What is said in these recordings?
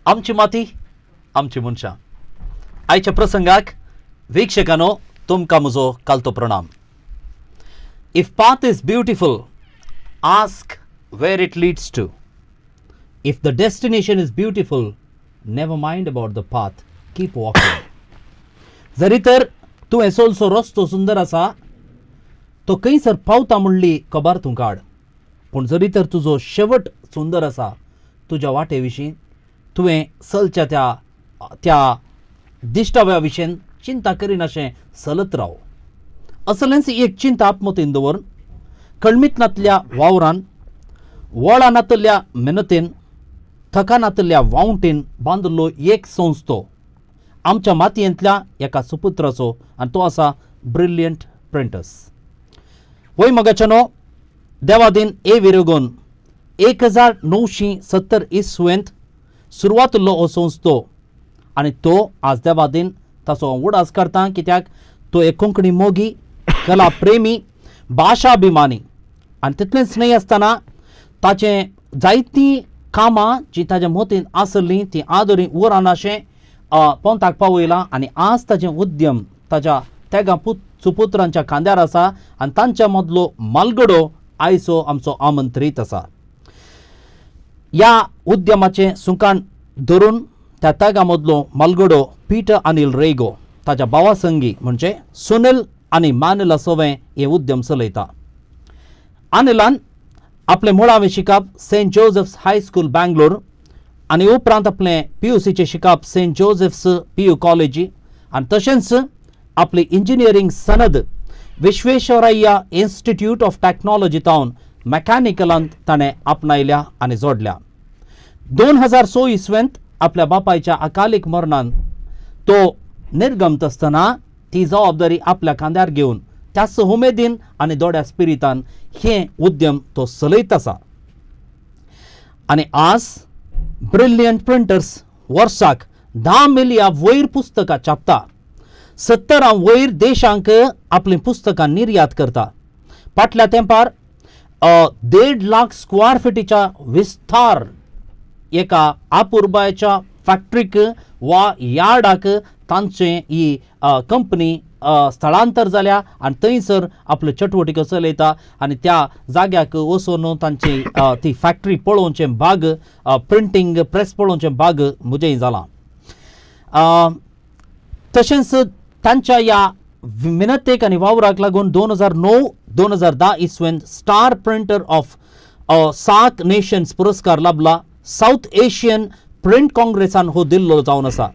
आमची माती, आमची मनशां. आयच्या प्रसंगाक वीक्षकांनो, तुमकां म्हजो कालतो प्रणाम. If path is beautiful, ask where it leads to. If the destination is beautiful, never mind about the path, keep walking. जरी तर तूं चलचो रस्तो सुंदर आसा, तो खंयसर पावता म्हणली खबर तूं काड, पूण जरी तर तुजो शेवट सुंदर आसा, तुज्या वाटे विशीं, तुवें चलच्या त्या त्या दिश्टाव्या विशीं चिंता करिनाशें चलत राव. असलेंच एक चिंता आपमतीन दवरून, कळमीत नातल्या वावरान, वळा नातल्या मेहनतीन, थका नातल्या वावटीन बांदिल्लो एक संस्थो आमच्या मातयेंतल्या एका सुपुत्राचो आनी तो आसा ब्रिलियंट प्रिंटर्स. वय मगाच्यानो, देवादीन ए विरगोन 1970 इसवेंत सुरवात हो संस्थो आनी तो आज देवादीन ताचो हांव उडास करता, कित्याक तो एक कोंकणी मोगी, कला प्रेमी, भाशाभिमानी आनी तितलेंच न्हय आसतना ताचें जायतीं कामां जीं ताज्या मतीन आसलीं तीं आदरी उरानाशें पोंताक पावयलां आनी आज ताजें उद्यम ताज्या तेगां पुत सुपुत्रांच्या खांद्यार आसा आनी तांच्या मदलो मालगडो आयचो आमचो आमंत्रीत आसा. ह्या उद्यमाचें सुकाण धरून त्या तेगां मदलो मालगडो पीटर अनिल रेगो ताज्या भावा संगी म्हणजे सुनील आनी मानिला सोवें हे उद्यम चलयता. अनिलान आपलें मुळावें शिकप सेंट जोसेफ्स हायस्कूल, बँगलोर आनी उपरांत आपलें पीयूसीचें शिकप सेंट जोसेफ्स पीयू कॉलेजी आनी तशेंच आपली इंजिनियरींग सनद विश्वेश्वरय्या इन्स्टिट्यूट ऑफ टॅक्नॉलॉजी तावन मॅकॅनिकलांत ताणें आपणायल्या आनी जोडल्या. 2006 इसवेंत आपल्या बापायच्या अकालीक मरणान तो निर्गमत आसतना ती जबाबदारी आपल्या खांद्यार घेवन त्याच उमेदीन आनी दोड्या स्पिरितान हे उद्यम तो चलयत आसा आनी आज ब्रिलियंट प्रिंटर्स वर्साक 10 मिलिया वयर पुस्तकां छापता, 70 वयर देशांक आपलीं पुस्तकां निर्यात करता. फाटल्या तेंपार 1.5 लाख स्क्वेअर फिटीच्या विस्तार एका आपुरबायच्या फॅक्ट्रीक वा यार्डाक तांचे ही कंपनी स्थळांतर जाल्या आनी थंयसर आपल्यो चटवटिको चलयता आनी त्या जाग्याक वचून तांची ती फॅक्ट्री पळोवचें भाग, प्रिंटींग प्रेस पळोवचें भाग म्हजेंय जालां. तशेंच तांच्या ह्या मिनतेक आनी वावराक लागून 2009, 2010 इसवेंत Star Printer of SAARC Nations पुरस्कार लाभला. सावथ एशियन प्रिंट काँग्रेसान हो दिल्लो जावन आसा.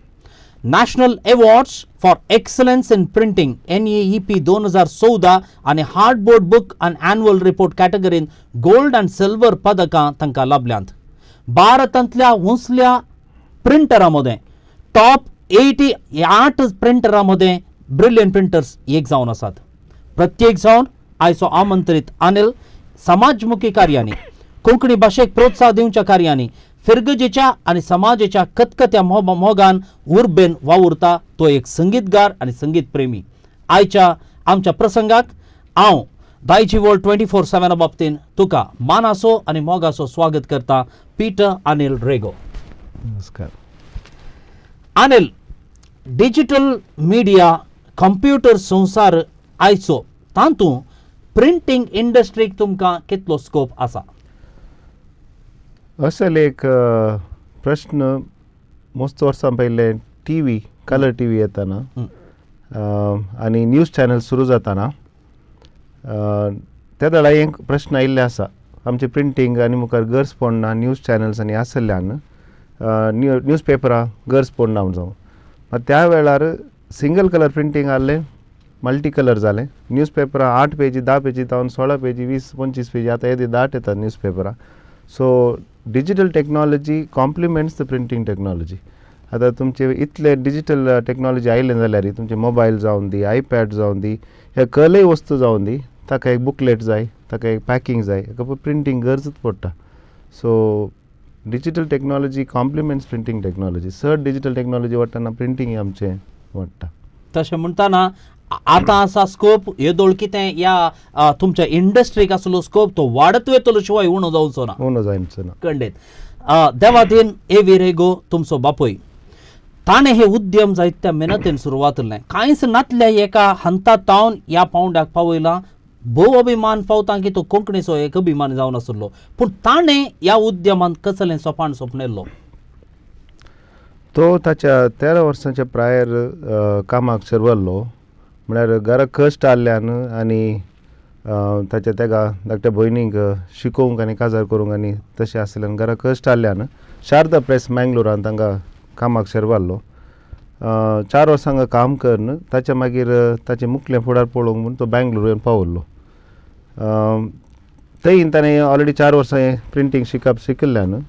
National Awards for Excellence in Printing, NAEP, 2014 आनी हार्डबोर्ड बुक आनी एन्युअल रिपोर्ट कॅटेगरीन गोल्ड आनी सिल्वर पदकां तांकां लाभल्यांत. भारतांतल्या उंचल्या प्रिंटरां मदें, टॉप 88 प्रिंटरां मदें ब्रिलियंट प्रिंटर्स एक जावन आसात. प्रत्येक जावन आयचो आमंत्रीत अनिल समाजमुखी कार्यांनी, कोंकणी भाशेक प्रोत्साहन दिवच्या कार्यांनी, फिरगजेच्या आनी समाजाच्या कतकत्या मोगान उर्बेन वावुरता. तो एक संगीतगार आनी संगीत प्रेमी. आयच्या आमच्या प्रसंगाक हांव दायजी वर्ल्ड 24/7 बाबतीन तुका मानाचो आनी मोगाचो स्वागत करता, पीटर अनिल रेगो. नमस्कार. अनिल, डिजिटल मिडिया, कंप्युटर संवसार आयचो, तातूंत प्रिंटींग इंडस्ट्रीक तुमकां कितलो स्कोप आसा? असल एक प्रश्न. मस्त वर्सां पयलें टीवी, कलर टीवी येताना आनी न्यूज चॅनल सुरू जाताना त्या वेळार एक प्रश्न आयिल्ले आसा, आमचें प्रिंटींग आनी मुखार गरज पडना न्यूज चॅनल्स आनी आसल्यान न्यूज पेपरां गरज पडना म्हूण जावं. मात त्या वेळार सिंगल कलर प्रिंटींग आहलें, मल्टी कलर जालें. न्यूज पेपरां 8 पेजी, 10 पेजी जावन 16 पेजी, 20 25 पेजी, आतां येदी दाट येतात news पेपरां. So digital technology complements the printing technology. आतां तुमचे इतले डिजीटल टॅक्नॉलॉजी आयले जाल्यार तुमचे मोबायल जावन दी, आयपॅड जावन दी, हे कसलेय वस्तू जावन दी, ताका एक बुकलेट जाय, ताका एक पॅकींग जाय, ताका प्रिंटींग गरजच पडटा. So digital technology complements printing technology. चड डिजीटल टॅक्नॉलॉजी वाडटना प्रिंटींग आमचें वाडटा. तशें म्हणटाना आतां आसा स्कोप येदोळ कितें ह्या तुमच्या इंडस्ट्रीक आसलो स्कोप, तो वाडत वयतलो शिवाय उणो जावचो ना. उणो जायचो ना. खंडीत. देवादीन एवी रेगो तुमचो बापूय ताणें हे उद्यम जायत्या मेहनतीन सुरवात कांयच नातल्या एका हंता तावन ह्या पावंड्याक पावयला. भोव अभिमान पावता की तो कोंकणीचो एक अभिमान जावन आसलो, पूण ताणें ह्या उद्यमांत कसलें सोपान सोपणेल्लो? तो ताच्या 13 वर्सांच्या प्रायर कामाक शिरवल्लो, म्हळ्यार घरा कश्ट आसल्यान आनी ताच्या तेगा धाकट्या भयणीक शिकोवंक आनी काजार करूंक आनी तशें आसल्यान घरा कश्ट आसल्यान शारदा प्रेस मँगलोरान तांकां कामाक शेरवाल्लो. 4 वर्सां हांगा काम करून ताच्या मागीर ताचें मुखलें फुडार पळोवंक म्हूण तो बँगलोर येवन पावल्लो. थंय ताणें ऑलरेडी 4 वर्सां प्रिंटींग शिकप शिकिल्ल्यान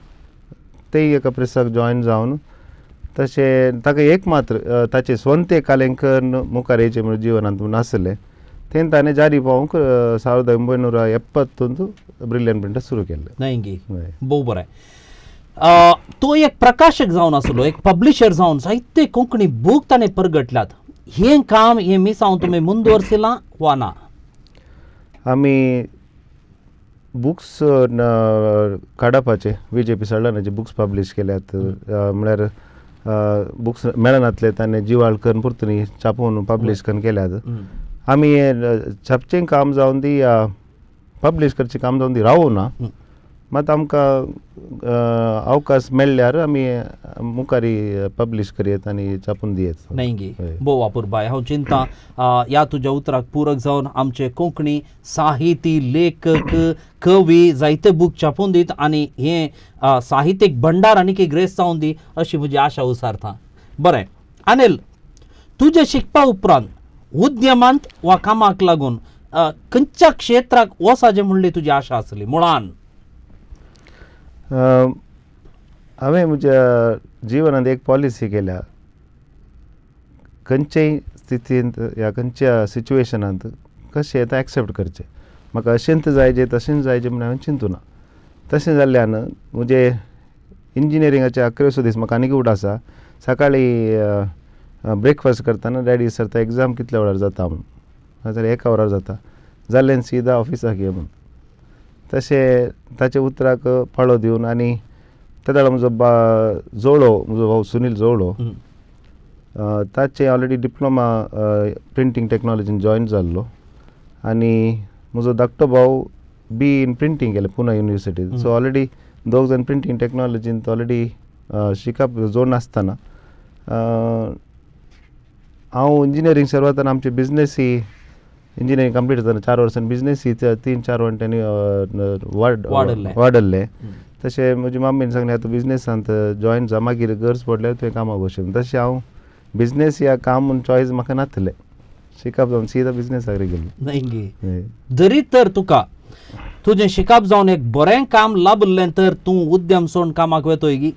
तेय एका प्रेसाक जॉयन जावन तशें ताका एक मात्र ताचें स्वंत एक कालें करून मुखार येयचें म्हूण जिवनांत म्हूण आसलें तें ताणें जारी पावोवंक 1970 ब्रिलियंट प्रिंटर सुरू केल्लें. न्हय गी, भोव बरें. तो एक प्रकाशक जावन आसलो, एक पब्लिशर जावन जायते कोंकणी बूक ताणें परगटल्यात. हें काम हें मिसांव तुमी मुंदवर्सिलां वा ना? आमी बुक्स काडपाचे बीजेपी सडलानाचे बुक्स पब्लिश केल्यात, म्हळ्यार बुक्स मेळनातले ताणें जिवाळ करून परतून छापून पब्लिश करून केल्यात. आमी छापचें काम जावन दी पब्लिश करचें काम जावन दी रावना, मात आमकां अवकाश मेळ्ळ्यार आमी मुखारी पब्लिश करयत आनी छापून दियत. न्हय गी, भोव अपुरबाय. हांव चिंता ह्या तुज्या उतराक पूरक जावन आमचे कोंकणी साहिती लेखक कवी जायते बूक छापून दीत आनी हें साहित्यीक भंडार आनीक ग्रेस जावन दी अशी म्हजी आशा उसारता. बरें अनिल, तुजें शिकपा उपरांत उद्यमांत वा कामाक लागून खंयच्या क्षेत्राक वचाचें म्हणली तुजी आशा आसली मुळान? हांवें म्हज्या जिवनांत एक पॉलिसी केल्या, खंयचेय स्थितींत या खंयच्या सिच्युएशनांत कशें येता एक्सेप्ट करचें. म्हाका अशेंच जायजें तशेंच जायजें म्हूण हांवें चिंतूना. तशें जाल्ल्यान म्हजें इंजिनियरिंगाचे 11वेचो दीस म्हाका आनीक उड आसा. सकाळीं ब्रेकफास्ट करतना डॅडी विचारता एग्जाम कितल्या वरार जाता म्हूण, नाजाल्यार 1 वरार जाता, जाल्ल्यान सीधा ऑफिसाक ये म्हूण. तशें ताच्या उतराक पाळो दिवन आनी त्या वेळार म्हजो जोडो, म्हजो भाव सुनील जोडो, ताचे ऑलरेडी डिप्लोमा प्रिंटींग टॅक्नोलॉजीन जॉयन जाल्लो आनी म्हजो धाकटो भाव बी इन प्रिंटींग केलें पुना युनिवर्सिटीन. सो ऑलरेडी दोग जाण प्रिंटींग टॅक्नोलॉजीन ऑलरेडी शिकप जोड नासतना हांव इंजिनियरींग सर्वातान आमचे बिजनेसी इंजिनियरींग कंप्लीट जातना 4 वर्सां बिजनेसी 3-4 वांट्यांनी वाडल्ले. तशें म्हजी मम्मीन सांगलें आतां बिजनेसांत जॉयन जा, मागीर गरज पडल्यार तुवें कामाक वचून. तशें हांव बिजनेस या काम म्हूण चॉयस म्हाका नासलें, शिकप जावन सीधा बिजनेसाक गेलो. न्हय गी, जरी तर तुका तुजें शिकप जावन एक बरें काम लाभलें तर तूं उद्यम सोडून कामाक वेतोय गी?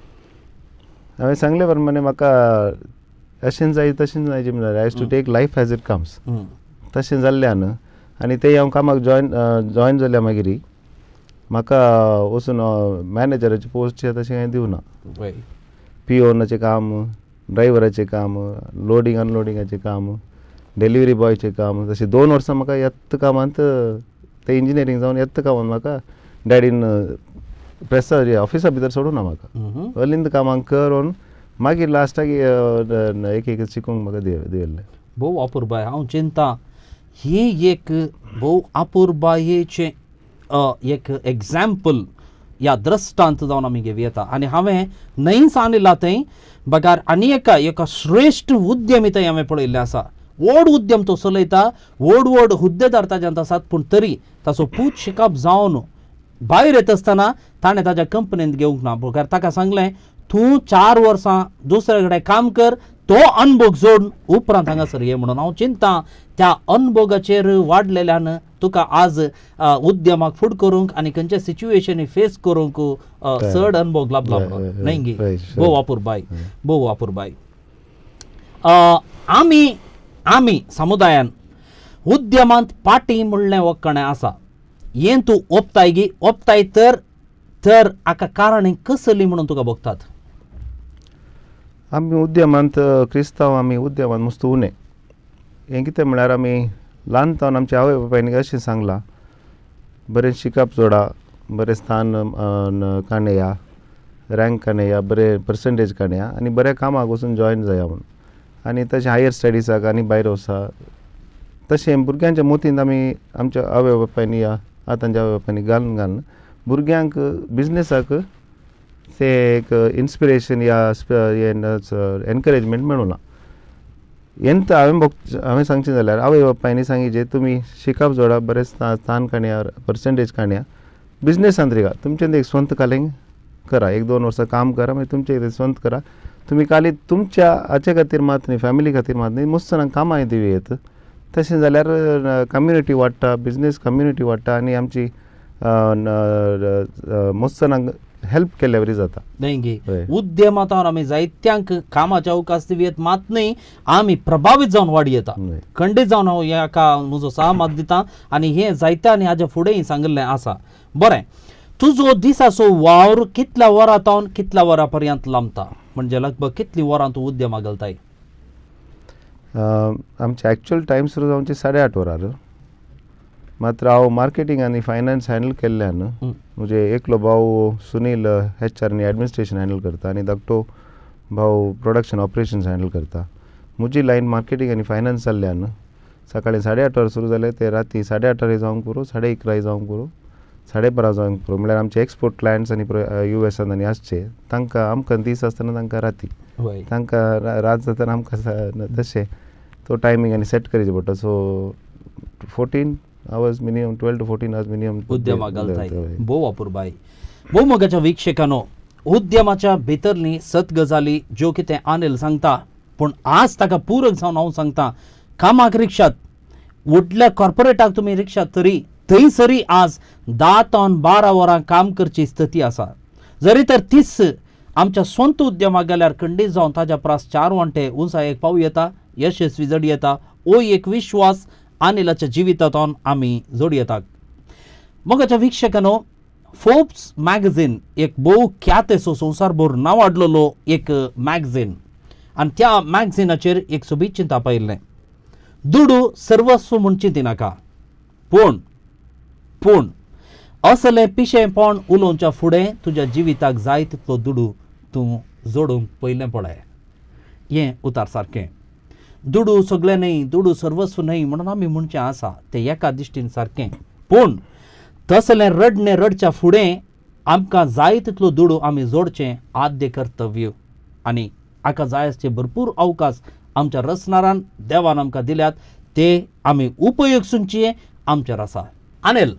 हांवें सांगलें प्रमाणे म्हाका अशें जाय तशें जाय म्हणल्यार I to take life as it comes. तशें जाल्ल्यान आनी तें हांव कामाक जॉयन जाल्या मागीर म्हाका वचून मॅनेजराचे पोस्ट तशें कांय दिवना. पिओनाचें काम, ड्रायव्हराचें काम, लोडींग अनलोडिंगाचें काम, डिलिव्हरी बॉयचें काम, तशें 2 वर्सां म्हाका येत्त कामांत तें इंजिनियरींग जावन येत्त कामांत म्हाका डॅडीन प्रेसार ऑफिसा भितर सोडूना म्हाका, अलिंद कामांक करून मागीर लास्टाक एक एक शिकूंक म्हाका दिल्लें. भोव अपुरबाय. हांव चिंता ही एक भोव अपुरबायेचें एक एग्जाम्पल या दृश्टांत जावन आमी घेवं येता. आनी हांवें न्हंयच आणला थंय बगार आनी एका एका श्रेश्ठ उद्यमी थंय हांवें पळयल्लें आसा. व्हड उद्यम तो चलयता, व्हड व्हड हुद्देदार ताज्यांत आसात, पूण तरी ताचो पूत शिकप जावन भायर येता आसतना ताणें ताज्या कंपनींत घेवंक ना, बगार ताका सांगलें तूं 4 वर्सां दुसरे कडेन काम कर, तो अनभोग जोड उपरांत हांगासर ये म्हणून. हांव चिंता त्या अनभोगाचेर वाडलेल्यान तुका आज उद्यमाक फुड करूंक आनी खंयच्या सिच्युएशनी फेस करूंक चड अनभोग लाभला म्हणून. न्हय गी? भोव अपुरबाय, भोव अपुरबाय. आमी आमी समुदायान उद्यमांत पाटी म्हणलें वखणें आसा, हें तूं ओपताय गी? ओपताय तर तर हाका कारण कसली म्हणून तुका भोगतात? आमी उद्यमांत क्रिस्तांव आमी उद्यमांत मस्त उणें. हें कितें म्हळ्यार आमी ल्हान तावन आमच्या आवय बापायन अशें सांगलां, बरें शिकप जोडा, बरें स्थान काणया, रँक काडया, बरे पर्संटेज काडया आनी बऱ्या कामाक वचून जॉयन जाया म्हूण. आनी तशें हायर स्टडीजाक आनी भायर वचा, तशें भुरग्यांच्या मोतींत आमी आमच्या आवय बापायनी या आतांच्या आवय बापायनी घालून घालून भुरग्यांक बिजनसाक ते एक इन्स्पिरेशन या एनकरेजमेंट मेळूना. एंत हांवें हांवें सांगचें जाल्यार आवय बापायनी सांगिजे तुमी शिकप जोडा, बरें स्थान काडया, पर्संटेज काडया, बिजनसान रिगा, तुमचें एक स्वंत कालींग करा, 1-2 वर्सां काम करा, मागीर तुमचें कितें स्वंत करा. तुमी खाली तुमच्या हाचे खातीर मात न्ही, फॅमिली खातीर मात न्ही, मस्त जाणांक कामांय दिवं येत. तशें जाल्यार कम्युनिटी वाडटा, बिजनस कम्युनिटी वाडटा आनी आमची मस्त जाणांक हेल्प केल्ल्या वरी जाता. न्हय गे, उद्यमांत आमी जायत्यांक कामाचे अवकाश दिवयेत मात न्ही, आमी प्रभावीत जावन वाडी येता. खंडीत जावन हांव हेका म्हजो सहमत दिता आनी हें जायत्यांनी हाज्या फुडेंय सांगिल्लें आसा. बरें, तुजो दिसाचो वावर कितल्या वरां तावन कितल्या वरां पर्यंत लांबता, म्हणजे लगभग कितलीं वरां तूं उद्यमाक घालताय? आमचे एक्चुअल टायम सुरू जावचे 8:30 वरार. मात्र हांव मार्केटींग आनी फायनान्स हँडल केल्ल्यान म्हजे एकलो भाव सुनील एच आर आनी एडमिनिस्ट्रेशन हँडल करता आनी धाकटो भाव प्रोडक्शन ऑपरेशन्स हँडल करता. म्हजी लायन मार्केटींग आनी फायनान्स जाल्ल्यान सकाळी 8:30 वरां सुरू जालें ते राती 8:30 जावंक पुरो, 11:30 जावंक पुरो, 12:30 जावंक पुरो. म्हणल्यार आमचे एक्सपोर्ट क्लायंट्स आनी यू एसान आनी आसचे तांकां आमकां दीस आसतना तांकां राती, तांकां रात जातना आमकां तशें तो टायमींग आनी सेट करचें पडटा. So 14 hours minimum, 12 to 14 hours minimum उद्यमाक घालताय. भोव अपुरबाय. भोव मोगाच्या वीक्षकांनो, उद्यमाच्या भितरली सत गजाली ज्यो कितें अनिल सांगता, पूण आज ताका पूरक जावन हांव सांगता, कामाक रिक्षात व्हडल्या कॉर्पोरेटाक तुमी रिक्षात तरी थंयसरी आज 10 तावन 12 वरां काम करची स्थिती आसा. जरी तर तीच आमच्या स्वंत उद्यमाक गेल्यार खंडीत जावन ताज्या प्रास 4 वांटे उंचायेक पावू येता, यशस्वी जड येता. ओ एक विश्वास अनिलाच्या जिवितांतून आमी जोड येतात. मोगाच्या वीक्षकांनो, फोर्ब्स मॅगझीन एक भोव ख्यातेचो संवसारभर नांवाडलेलो एक मॅगझीन आनी त्या मॅगझिनाचेर एक सोबीत चिंता पायिल्लें, दुडू सर्वस्व म्हूण चिंतिनाका, पूण पूण असलें पिशेंपण उलोवच्या फुडें तुज्या जिविताक जाय तितलो दुडू तूं जोडूंक पयलें पळय. हें उतार सारकें. दुडू सगळें न्हय, दुडू सर्वस्व न्हय म्हणून आमी म्हणचें आसा तें एका दिश्टीन सारकें, पूण तसलें रडणें रडच्या फुडें आमकां जाय तितलो दुडू आमी जोडचें आद्य कर्तव्य आनी हाका जाय आसचे भरपूर अवकाश आमच्या रचणारान देवान आमकां दिल्यात ते आमी उपयोग सुनचे आमचेर आसा. अनिल,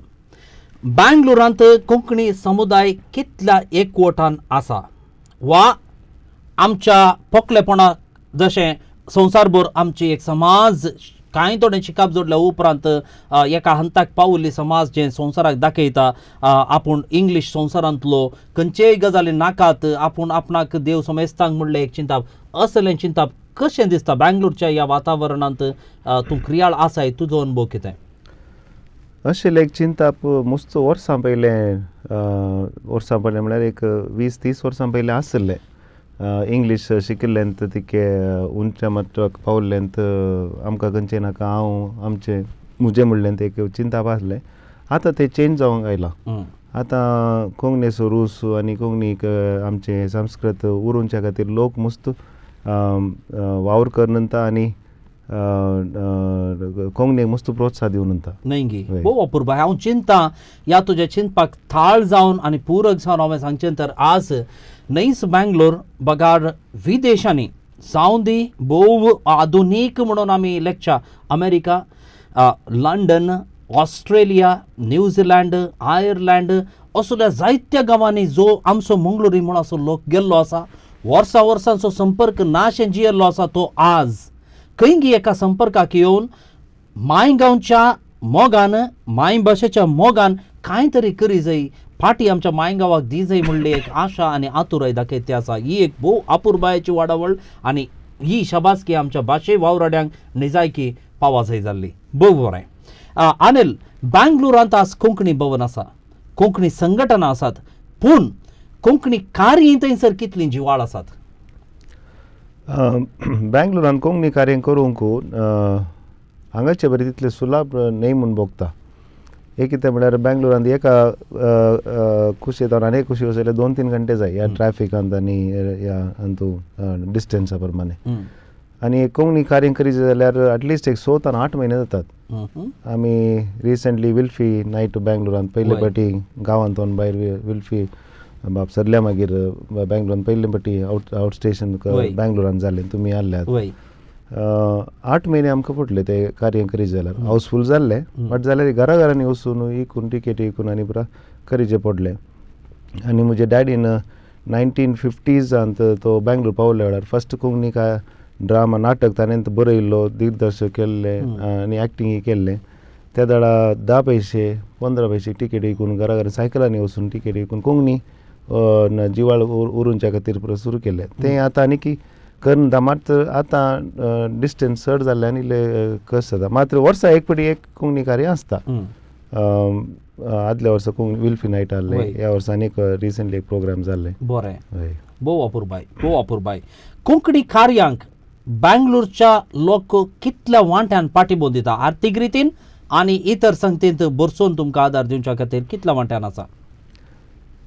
बेंगलोरांत कोंकणी समुदाय कितल्या एकवटान आसा वा आमच्या पोकलेपणाक जशें संवसारभर आमची एक समाज कांय थोडें शिकप जोडल्या उपरांत एका हंताक पावल्ली समाज जें संवसाराक दाखयता आपूण इंग्लीश संवसारांतलो खंयचेय गजाली नाकात, आपूण आपणाक देव समेस्तांक म्हणलें एक चिंताप, असलें चिंताप कशें दिसता बेंगलोरच्या ह्या वातावरणांत? तूं क्रियाळ आसाय, तुजो अनुभव कितें? अशें एक चिंताप मस्त वर्सां पयलें, वर्सां पयलें म्हणल्यार एक 20-30 वर्सां पयलें आशिल्लें. इंग्लीश शिकिल्ल्यान तितके उंच मट्टाक पावल्ल्यान आमकां खंयचें नाका, हांव आमचें म्हजें म्हणलें एक चिंताप आसलें. आतां तें चेंज जावंक आयलां. आतां कोंकणीचो रूस आनी कोंकणीक आमचें संस्कृत उरोवच्या खातीर लोक मस्त वावर करता आनी कोंकणीक मस्त प्रोत्साहन दिवन उरता. न्हय गी, भोव अपुरबाय. हांव चिंता ह्या तुज्या चिंतपाक थाळ जावन आनी पूरक जावन हांवें सांगचें तर आज न्हयच बेंगलोर बगार विदेशांनी जावं दी भोव आधुनीक म्हणून आमी लेखच्या America, London, Australia, New Zealand, Ireland असल्या जायत्या गांवांनी जो आमचो मंगळुरी म्हूण असो लोक गेल्लो आसा, वर्सां वर्सांचो संपर्क नाशें जियेल्लो आसा, तो आज खंय एका संपर्काक येवन मायगांवच्या मोगान, मायभाशेच्या मोगान कांय तरी करी जाय, फाटी आमच्या मायगांवाक दी जाय म्हणली एक आशा आनी आतुराय दाखयती आसा. ही एक भोव अपुरबायेची वाडावळ आनी ही शाबासकी आमच्या भाशे वावराड्यांक निजायकी पावा जाय जाल्ली. भोव बरें. अनिल, बेंगलोरांत आज कोंकणी भवन आसा, कोंकणी संघटना आसात, पूण कोंकणी कार्य थंयसर कितलीं जिवाळ आसात? बेंगलोरान कोंकणी कार्य करूंक हांगाचे बरें तितलें सुलभ न्हय म्हूण भोगता. एक कितें म्हळ्यार बेंगलोरांत एका कुशी जावन आनी एक कुशी वचल्यार 2-3 घंटे जाय ह्या ट्रॅफिकांत आनी ह्या अंतू डिस्टन्सा प्रमाणे. आनी कोंकणी कार्य करीत जाल्यार एटलिस्ट एक 6 ते 8 म्हयने जातात. आमी रिसंटली विल्फी नायट बेंगलोरांत पयले फावटी गांवांत भायर विल्फी बाब सरल्या मागीर बेंगलोरांत पयले फावटी आवट स्टेशन बेंगलोरांत जालें, तुमी आसल्यात. 8 म्हयने आमकां पडले ते कार्य करीत जाल्यार. हावसफूल जाल्लें बट जाल्यार घरा घरांनी वचून इकून टिकेट इकून आनी पुरा करीचें पडलें. आनी म्हज्या डॅडीन 1950s तो बेंगलोर पावल्या वेळार फस्ट कोंकणी काय ड्रामा नाटक ताणें बरयल्लो, दिग्दर्शक केल्लें आनी एक्टिंगय केल्लें. त्या वेळार 10 पयशे 15 पयशे टिकेट विकून घरा घरा सायकलांनी वचून टिकेट विकून कोंकणी जिवाळ उरूंच्या खातीर पुरो सुरू केलें. तें आतां आनी की करना मात आतां डिस्टन्स चड जाल्ल्यान इल्लें कश्ट जाता. मात्र वर्सा एक फावटी एक कोंकणी कार्य आसता. आदल्या वर्सा कोंकणी विल्फी नायट आहलें, ह्या वर्सा आनी एक रिसंटली एक प्रोग्राम जाल्लें. बरें, भोव अपुरबाय, भोव अपुरबाय. कोंकणी कार्यांक बेंगलोरच्या लोक कितल्या वांट्यान पाठिंबो दिता आर्थीक रितीन आनी इतर संगतींत भरसून तुमकां आदार दिवच्या खातीर कितल्या वांट्यान आसा?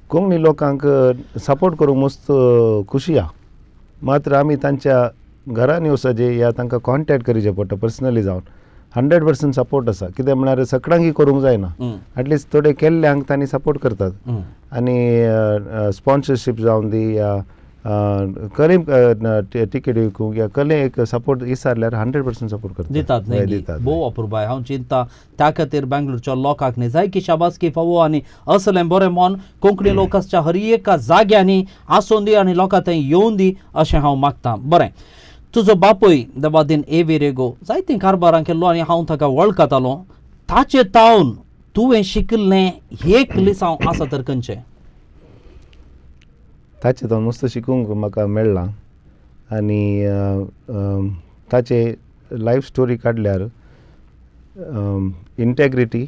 कोंकणी लोकांक सपोर्ट करूंक मस्त खुशी आहा. मात्र आमी तांच्या घरांनी वचपाचें या तांकां कॉन्टेक्ट करचें पडटा पर्सनली जावन. 100% सपोर्ट आसा. कित्याक म्हळ्यार सगळ्यांकय करूंक जायना, एटलिस्ट थोडे केल्ल्यांक तांणी सपोर्ट करतात. आनी स्पॉन्सरशीप जावन दी या कले टिकेट विकूंक या कले एक सपोर्ट विचारल्यार 100% सपोर्ट करतात, दितात न्ही? दितात. भोव अपुरबाय. हांव चिंता त्या खातीर बेंगलोरच्या लोकांक न्ही जाय की शाबासकी फावो आनी असलें बरें मन कोंकणी लोक आसच्या हर एका जाग्यांनी आसून दी आनी लोकां थंय येवन दी अशें हांव मागतां. बरें, तुजो बापूय दबादीन ए वी रेगो जायतीं कारबारां केल्लो आनी हांव ताका वळखतालो. ताचे तावन तुवें शिकिल्लें एक लिसांव आसा तर खंयचें? ताचें तो मस्त शिकूंक म्हाका मेळ्ळां. आनी ताचे लायफ स्टोरी काडल्यार इंटेग्रिटी,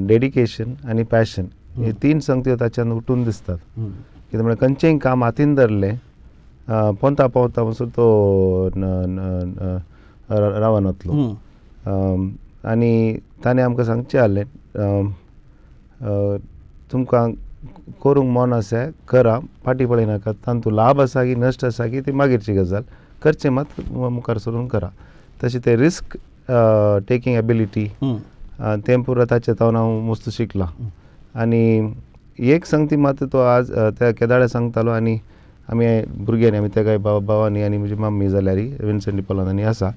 डेडिकेशन आनी पॅशन हे 3 संगत्यो ताच्यान उठून दिसतात. कितें म्हळ्यार खंयचेंय काम हातीन धरलें पोंता पावता म्हणसर तो रावनातलो. आनी ताणें आमकां सांगचें आहलें, तुमकां करूंक मन आसा करा, फाटीं पळयनाका, तातूंत लाभ आसा की नश्ट आसा की ती मागीरची गजाल, करचें मात मुखार सरून करा. तशें तें रिस्क टेकींग एबिलिटी तें पुरो ताचें तावन हांव मस्त शिकलां. आनी एक संगती मात तो आज त्या केदाळे सांगतालो आनी आमी भुरग्यांनी आमी तेका भावांनी आनी म्हजी मम्मी जाल्यार विन्संट डिपोलान आनी आसा,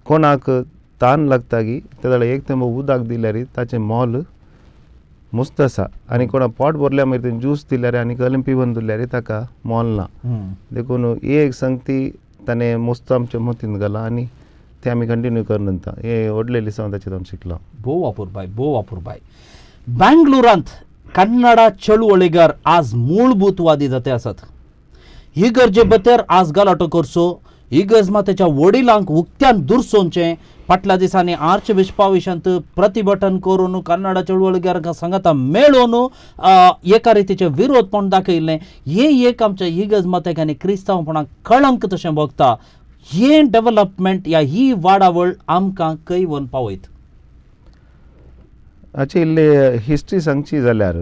कोणाक तान लागता की ते जाल्यार एक थेंबो उदक दिल्यार ताचें मोल मस्त आसा. आनी कोणा पोट भरल्या मागीर तें ज्यूस दिल्यार आनी कलें पिवन दिल्यार ताका मोल ना. देखून ही एक संगती ताणें मस्त आमच्या मतींत घाला आनी तें आमी कंटिन्यू करून वता. हें व्हडलें लिसांव ताचें हांव शिकलां. भोव अपुरबाय, भोव अपुरबाय. बेंगलोरांत कन्नडा चळवळीगार आज मूळभूतवादी जाते आसात. ही गरजे बतेर आज गलाटो करचो, ही गरज मातेच्या वडिलांक उक्त्यान दुरसोवचें. फाटल्या दिसांनी आर्च बिशपा विशयांत प्रतिभटन करून कन्नडा चळवळीगारांक सांगाता मेळोवन एका रितीचे विरोधपण दाखयल्लें. हें एक आमच्या इगर्ज मातेक आनी क्रिस्तांवपणाक कळंक तशें भोगता. हें डेवलपमेंट या ही वाडावळ आमकां खंय व्हरून पावयत? हाची इल्ली हिस्ट्री सांगची जाल्यार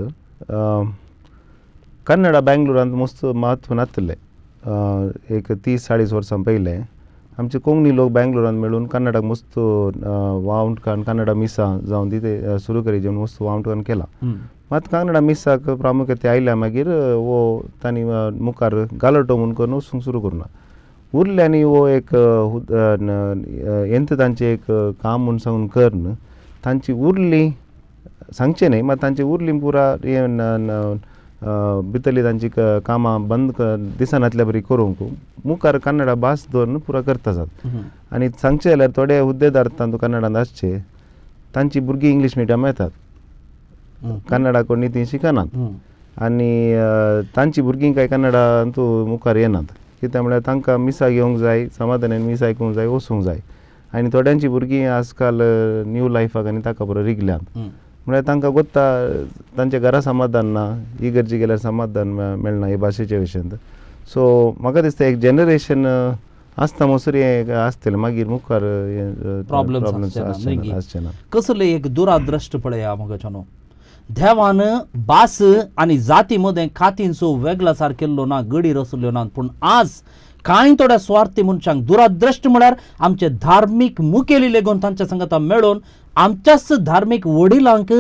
कन्नडा बेंगलोरांत मस्त म्हत्व नासलें. एक 30-40 वर्सां पयलें आमचे कोंकणी लोक बेंगलोरांत मेळून कन्नडाक मस्त वावंट काडून कन्नडा मिसां जावन ती ते सुरू करीचे म्हूण मस्त वावंट काडून केलां. मात कन्नडा मिसाक प्रामुख्य आयल्या मागीर वो तांणी मुखार गालोटो म्हूण करून वचूंक सुरू करूं ना उरले. आनी वो एक येंत तांचें एक काम म्हूण सांगून करून तांची उरली सांगचें न्हय, मात तांची उरली पुरा हें भितरली तांची कामां बंद दिसनातल्या बरी करूंक मुखार कन्नडा भास दवरून पुरा करता आसात. आनी सांगचें जाल्यार थोडे हुद्देदार तांतूं कन्नडांत आसचे तांची भुरगीं इंग्लीश मिडियम येतात, कन्नडा कोणी ती शिकनात आनी तांची भुरगीं कांय कन्नडांतू मुखार येनात. कित्याक म्हळ्यार तांकां मिसाक येवंक जाय, समाधानान मीस आयकूंक जाय, वचूंक जाय. आनी थोड्यांची भुरगीं आजकाल न्यू लायफाक आनी ताका बरो रिगल्यांत, म्हळ्यार तांकां गोत्ता तांच्या घरा समाधान ना, इगर्जी गेल्यार समाधान मेळना हे भाशेच्या विशयांत. सो म्हाका दिसता एक जनरेशन आसता म्हणसर हें आसतलें, मागीर मुखार प्रॉब्लम्स प्रॉब्लम्स आसचे ना, न्ही? आसचे ना. कसले एक दुराद्रश्ट पळया मगच्यानो, देवान भास आनी जाती मदें कातींचो वेगळा सारकेल्लो ना, गडी रचल्यो ना. पूण आज कांय थोड्या स्वार्थी मनशांक दुराद्रश्ट म्हळ्यार आमचे धार्मीक मुखेली लेगून तांच्या संगता मेळून आमच्याच धार्मीक वडिलांक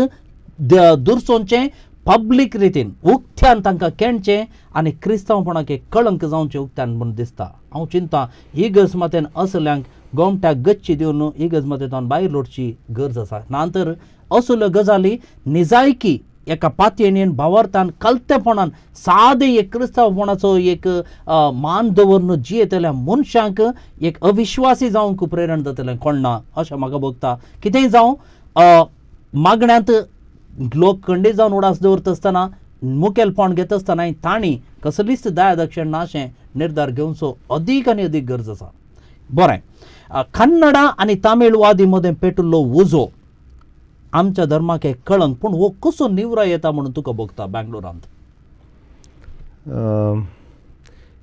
दुरसोवचें, पब्लीक रितीन उक्त्यान तांकां केणचें आनी क्रिस्तांवपणाक एक कळंक जावचें उक्त्यान म्हूण दिसता. हांव चिंता इगर्ज मातेन असल्यांक गोमट्याक गच्ची दिवन इगर्ज मातेंतल्यान भायर लोटची गरज आसा. ना तर असल्यो गजाली निजायकी एका पातयेन भावार्थान कलतेपणान सादें एक क्रिस्तांवपणाचो एक मान दवरून जियेतल्या मनशांक एक अविश्वासी जावंक प्रेरण जातलें कोण ना अशें म्हाका भोगता. कितेंय जावं, मागण्यांत लोक खंडीत जावन उडास दवरता आसतना, मुखेलपण घेता आसतना तांणी कसलीच दया दक्षिण ना अशें निर्धार घेवचो अदीक आनी अदीक गरज आसा. बरें, कन्नडा आनी तामीळ वादी मदें पेटिल्लो उजो आमच्या धर्माक एक कळंक, पूण हो कसो निवरा येता म्हणून तुका भोगता बेंगलोरांत?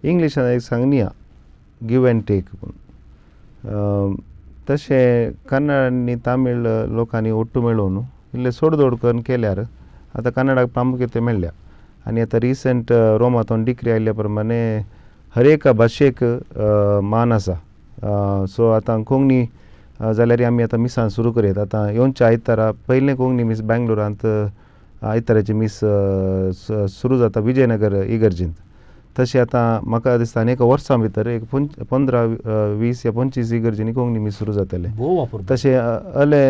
इंग्लिशान एक सांगणी, गिव अँड टेक म्हूण. तशें कन्नड आनी तामीळ लोकांनी ಒಟ್ಟು मेळोवन इल्लें सोडदोड करून केल्यार आतां कन्नडाक प्रामुख्यते मेळ्ळ्या. आनी आतां रिसंट रोमांतून डिक्री आयिल्ल्या प्रमाणे हर एका भाशेक मान आसा. सो आतां कोंकणी जाल्यार आमी आतां मिसां सुरू करयत. आतां येवच्या आयतारा पयलें कोंकणी मीस बेंगलोरांत आयताराचें मीस सुरू जाता विजयनगर इगर्जींत. तशें आतां म्हाका दिसता आनी एका वर्सां भितर एक 15 20 या 25 इगर्जींनी कोंकणी मीस सुरू जातलें. भोव वापर. तशें अले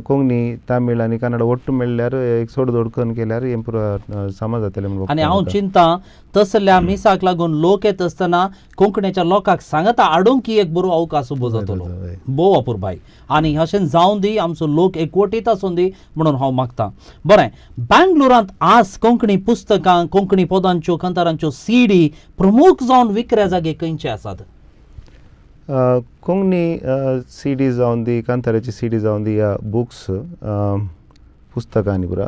कोंकणी, तामीळ आनी कन्नड ಒಟ್ಟು मेळ्ळ्यार एक सोड दोड करून केल्यार हें पुरो सामा जातलें म्हूण. आनी हांव चिंता तसल्या मिसाक लागून लोक येत आसतना कोंकणीच्या लोकांक सांगता हाडूंक एक बरो अवकाश उबो जातलो. भोव अपुरबाय. आनी अशें जावं दी, आमचो लोक एकवटीत आसूं दी म्हणून हांव मागतां. बरें, बेंगलोरांत आज कोंकणी पुस्तकां, कोंकणी पदांच्यो, कांतारांच्यो सीडी प्रमुख जावन विक्रे जागे खंयचे आसात? कोंकणी सीडी जावन दी, कांताराची सीडी जावन दी या बुक्स, पुस्तकां पुरा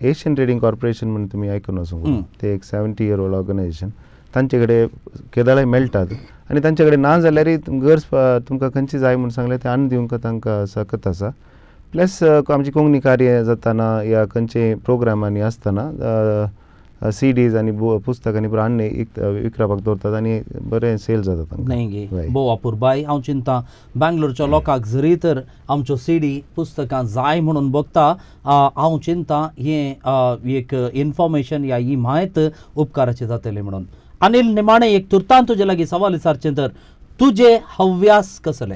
एशियन ट्रेडींग कॉर्पोरेशन म्हूण तुमी आयकून आसूंक, ते एक 70 इयर ओल्ड ऑर्गनायझेशन. तांचे कडेन केदाळाय मेळटात आनी तांचे कडेन ना जाल्यारय गरज तुमकां खंयची जाय म्हूण सांगलें ते हाडून दिवंक तांकां सकत आसा. प्लस आमची कोंकणी कार्य जाताना या खंयचे प्रोग्रामांनी आसतना सीडीज आनी पुस्तकांनी पुरो हाडून विकरापाक दवरतात आनी बरें सेल जाता तांकां. न्हय गे? भोव अपुरबाय. हांव चिंता बेंगलोरच्या लोकांक जरी तर आमच्यो सीडी पुस्तकां जाय म्हणून बघता, हांव चिंता हें एक इन्फॉर्मेशन या ही म्हायत उपकाराची जातली म्हणून. अनिल, निमाणें एक तुर्तान तुजे लागीं सवाल विचारचें तर तुजे हव्यास कसले?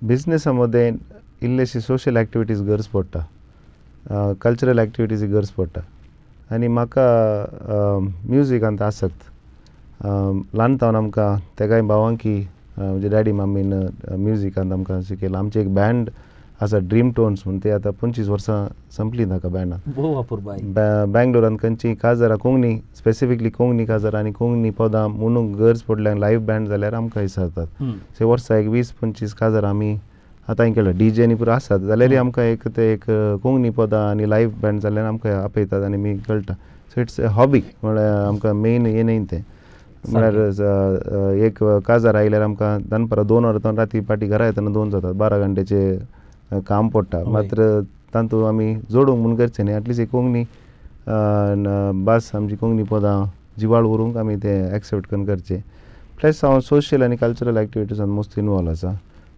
बिजनेसा मदें इल्लेशी सोशल एक्टिविटीज गरज पडटा, कल्चरल एक्टिविटीज गरज पडटा. आनी म्हाका म्युजिकांत आसक्त. ल्हान तावन आमकां तेगाय भावांकी म्हणजे डॅडी मम्मीन म्युजिकांत आमकां शिकयलां. आमचें एक बँड आसा ड्रीम टोन्स म्हूण, ते आतां 25 वर्सां संपलीं ताका बँडान. भोव अपुरबाय. बेंगलोरांत खंयची काजारां कोंकणी, स्पेसिफिकली कोंकणी काजारां आनी कोंकणी पदां म्हणूंक गरज पडल्यार लायव्ह बँड जाल्यार आमकां विचारतात. सो वर्सा एक 20-25 काजारां आमी आतां केला. डी जे आनी पुरो आसात जाल्यारय आमकां एक ते एक कोंकणी पदां आनी लायव्ह बँड जाल्यार आमकां आपयतात आनी आमी कळटा. सो it's a hobby, म्हळ्यार आमकां मेन हें न्हय तें. म्हळ्यार एक काजार आयल्यार आमकां दनपारां 2 वरां जावन राती पाटी घरा येतना 2 जातात, 12 घंट्याचें काम पडटा. मात्र तातूंत आमी जोडूंक म्हूण करचें न्ही, एटलिस्ट एक कोंकणी भास, आमची कोंकणी पदां जिवाळ उरूंक आमी तें एक्सेप्ट करून करचें. प्लस हांव सोशल आनी कल्चरल एक्टिविटीजान मोस्ट इनवॉल्व आसा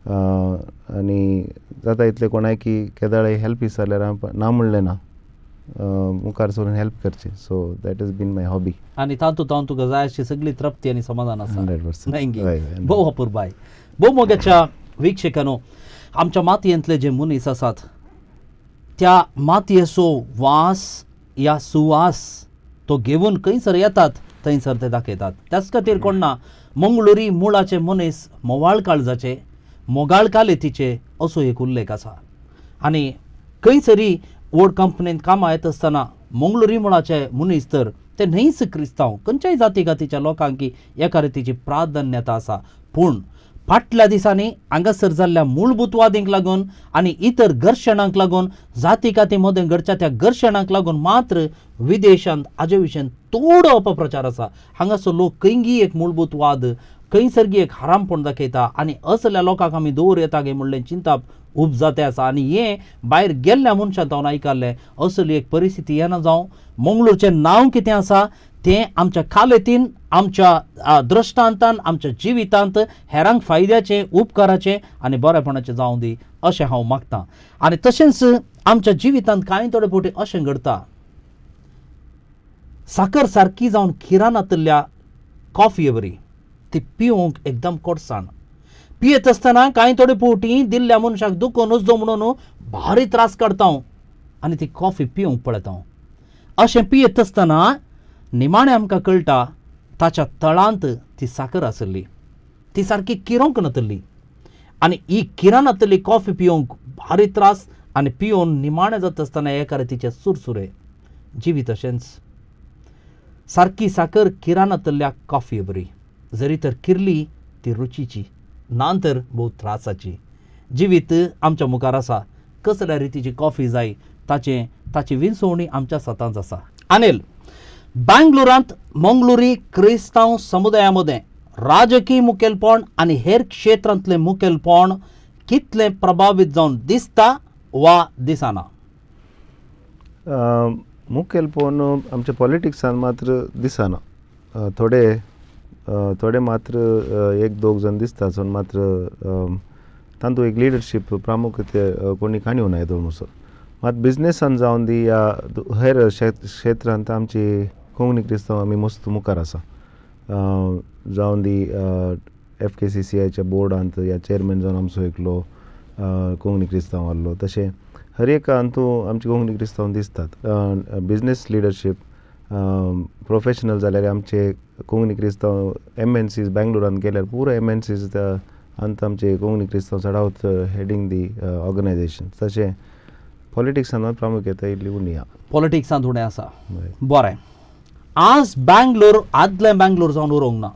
आनी जाता इतलें कोणायकी केदाळाय हेल्प विचारल्यार हांव ना म्हणलें ना, मुखार सरून हेल्प करचें. So that is been my hobby. आनी तातूंत हांव तुका जाय अशी सगळी तृप्ती आनी समाधान आसा. 100%. न्हय गे? हय, हय. भोव अपुरबाय. भोव मोगाच्या वीक्षकांनो, आमच्या मातयेंतले जे मनीस आसात त्या मातयेचो वास या सुवास तो घेवन खंयसर येतात थंयसर ते दाखयतात. त्याच खातीर कोण ना मंगळुरी मुळाचे मनीस मोवाळ काळजाचे, मोगाळ कालेतीचे असो एक उल्लेख आसा. आनी खंयसरी व्हड कंपनींत कामां येता आसतना मंगळुरी मुळाचे मनीस तर ते न्हयच क्रिस्तांव, खंयच्याय जाती गातीच्या लोकांक एका रितीची प्राधान्यता आसा. पूण फाटल्या दिसांनी हांगासर जाल्ल्या मूलभूतवादींक लागून आनी इतर घर्शणांक लागून, जाती काती मदें घडच्या त्या घर्शणांक लागून मात्र विदेशांत हाजे विशयन थोडो अपप्रचार आसा. हांगासर लोक खंयगी एक मूलभूतवाद, खंयसरगी एक हरामपण दाखयता आनी असल्या लोकांक आमी दवर येता गे म्हणलें चिंताप उब जाते आसा. आनी हें भायर गेल्ल्या मनशान हांवें आयकल्लें, असली एक परिस्थिती येना जावं. मंगळूरचें नांव कितें आसा तें आमच्या कालेतीन, आमच्या दृश्टांतान, आमच्या जिवितांत हेरांक फायद्याचें, उपकाराचें आनी बरेपणाचें जावं दी अशें हांव मागतां. आनी तशेंच आमच्या जिवितांत कांय थोडे फावटी अशें घडता, साकर सारकी जावन खिरानातल्या कॉफये बरी ती पिवंक एकदम कोडसाण. पियेत आसतना कांय थोडे फावटी दिल्ल्या मनशाक दुखोवन नजो म्हणून भारी त्रास काडटा हांव आनी ती कॉफी पिवंक पळयता हांव. अशें पियेत आसतना निमाणें आमकां कळटा ताच्या तळांत ती साकर आसली, ती सारकी किरोंक नातली आनी ही किरानातली कॉफी पिवंक भारी त्रास आनी पिवन निमाणें जाता आसतना एका रितीचे सुरसुरे. जिवीत अशेंच, सारकी साकर किरानातल्या कॉफये बरी, जरी तर किरली ती रुचीची, ना तर भोव त्रासाची. जिवीत आमच्या मुखार आसा, कसल्या रितीची कॉफी जाय ताचें ताची विंचवणी आमच्या सतांच आसा. अनिल, बँगलोरांत मंगळुरी क्रिस्तांव समुदाया मदें राजकीय मुखेलपण आनी हेर क्षेत्रांतलें मुखेलपण कितलें प्रभावीत जावन दिसता वा दिसना? मुखेलपण आमच्या पॉलिटिक्सान मात्र दिसना. थोडे थोडे मात्र एक दोग जाण दिसता सोन मात्र तांतू एक लिडरशीप प्रामुख्य कोणी काणयो ना येदोळ मुसो. मात बिजनेसान जावन दी या हेर क्षेत्रांत आमची कोंकणी क्रिस्तांव आमी मस्त मुखार आसा. जावन दी एफकेसीसीआयच्या बोर्डांत या चेअरमॅन जावन आमचो एकलो कोंकणी क्रिस्तांव आहलो, तशें हर एक हातूं आमचे कोंकणी क्रिस्तांव दिसतात. बिजनेस लिडरशीप, प्रोफेशनल जाल्यार आमचे कोंकणी क्रिस्तांव एमएनसीज बेंगलोरान गेल्यार पुरो एमएनसीज अंत आमचे कोंकणी क्रिस्तांव चडावत हेडींग दी ऑर्गनायझेशन. तशें पॉलिटिक्सान मात प्रामुख्यता इल्ली उणी आहा. पॉलिटिक्सांत उणें आसा. बरें, आज बँगलोर आदलें बँगलोर जावन उरोंक ना.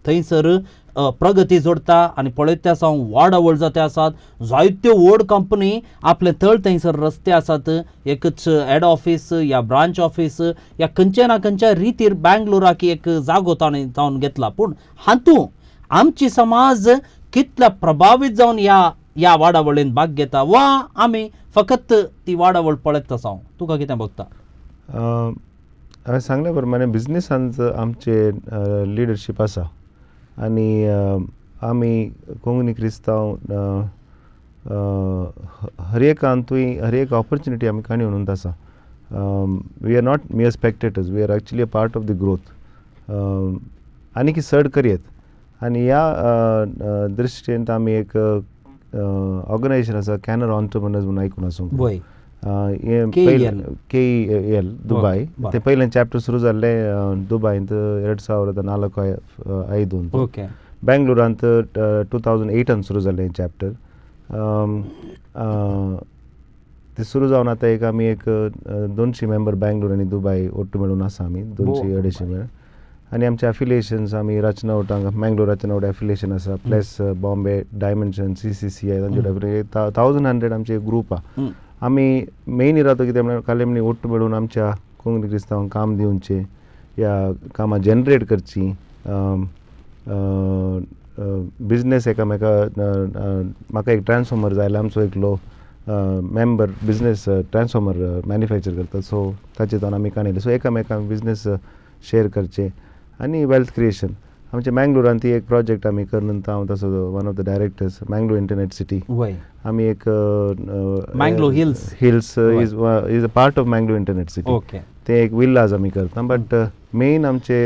थंयसर प्रगती जोडटा आनी पळयत आसा हांव वाडावळ जाते आसात, जायत्यो व्हड कंपनी आपले तळ थंयसर रस्ते आसात. एकच हेड ऑफीस या ब्रांच ऑफीस या खंयच्या ना खंयच्या रितीर बँगलोराक एक जागो ताणें जावन घेतला. पूण हातूंत आमची समाज कितल्या प्रभावीत जावन ह्या ह्या वाडावळीन भाग घेता वा आमी फकत ती वाडावळ पळयत आसा, तुका कितें भोगता? हांवें सांगल्या प्रमाणे बिजनेसांत आमचे लिडरशीप आसा आनी आमी कोंकणी क्रिस्तांव हर एक हातूंय हर एक ऑपॉर्चुनिटी आमी काणी म्हणून आसा. We are not mere spectators, we are actually a part of the growth. आनी चड करयेत आनी ह्या दृश्टीन आमी एक ऑर्गनायझेशन आसा, कॅनरा ऑन्टरप्रिनर्स म्हणून आयकून आसूंक. वय. हें KEL. केईएल दुबाय. बरें. ते पयलें चॅप्टर सुरू जाल्लें दुबायंत 2004 5 अंत. बेंगलोरांत 2008 सुरू जालें चॅप्टर. ते सुरू जावन आतां एक आमी एक 200 मेंबर बेंगलोर आनी दुबाय ಒಟ್ಟು मेळून आसा आमी 200 250 मेळून. आनी आमचे अफिलिएशन्स आमी रचनावट हांगा मँगलोर रचनावट एफिलिएशन आसा, प्लस बॉम्बे डायमेन्शन सीसीसीआय तांचे 1100 आमचे ग्रूप आहा. आमी मेन इरादो कितें म्हळ्यार कालेमणी ಒಟ್ಟು मेळून आमच्या कोंकणी क्रिस्तांवांक काम दिवचें या कामां जनरेट करचीं, बिजनेस एकामेका. म्हाका एक ट्रान्सफॉर्मर जाय जाल्यार आमचो एकलो मेंबर बिजनेस ट्रान्सफॉर्मर मॅन्युफॅक्चर करता, सो ताचे जावन आमी काणयलें. सो एकामेकांक बिजनेस शेयर करचें आनी वेल्थ क्रिएशन. आमच्या मँगलोरान ती एक प्रोजेक्ट आमी करून हांव तसो one of the directors, Mangalore Internet City. आमी एक Mangalore Hills. Hills is a part of Mangalore Internet City. ते एक विल्लाज आमी करता, बट मेन आमचे